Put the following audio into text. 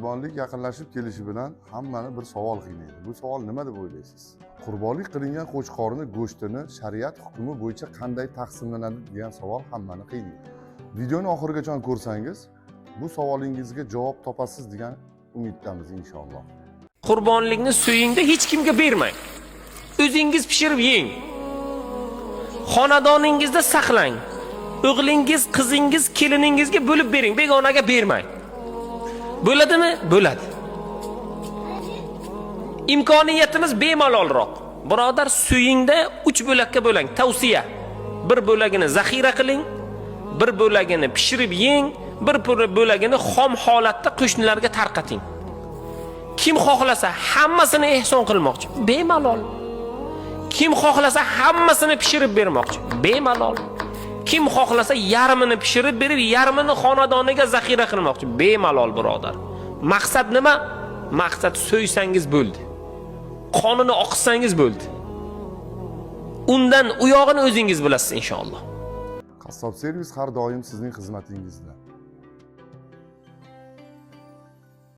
Qurbonlik yaqinlashib kelishi bilan hammani bir savol qiynaydi. Bu savol nima deb o'ylaysiz? Qurbonlik qilingan qo'chqorni go'shtini shariat hukmi bo'yicha qanday taqsimlanadi degan savol hammani qiynaydi. Videoni oxirigacha ko'rsangiz, bu savolingizga javob topasiz degan umiddamiz, inshaalloh. Qurbonlikni so'yingda hech kimga bermang. O'zingiz pishirib yeng. Xonadoningizda saqlang. O'g'lingiz, qizingiz, keliningizga bo'lib bering, begonaga bermang. Bo'ladimi? Bo'ladi. Imkoniyatimiz bemalolroq. Birodar, so'yingda 3 bo'lakka bo'lang. Tavsiya. Bir bo'lagini zaxira qiling, bir bo'lagini pishirib yeng, bir bo'lagini xom holatda qo'shnilarga tarqating. Kim xohlasa hammasini ehson qilmoqchi, bemalol. Kim xohlasa hammasini pishirib bermoqchi, bemalol. Kim xohlasa yarmini pishirib berib, yarmini xonadoniga zaxira qilmoqchi, bemalol, birodar. Maqsad nima? Maqsad so'ysangiz bo'ldi. Qonini oqizsangiz bo'ldi. Undan u yog'ini o'zingiz bilasiz, inshaalloh. Qassob servis har doim sizning xizmatingizda.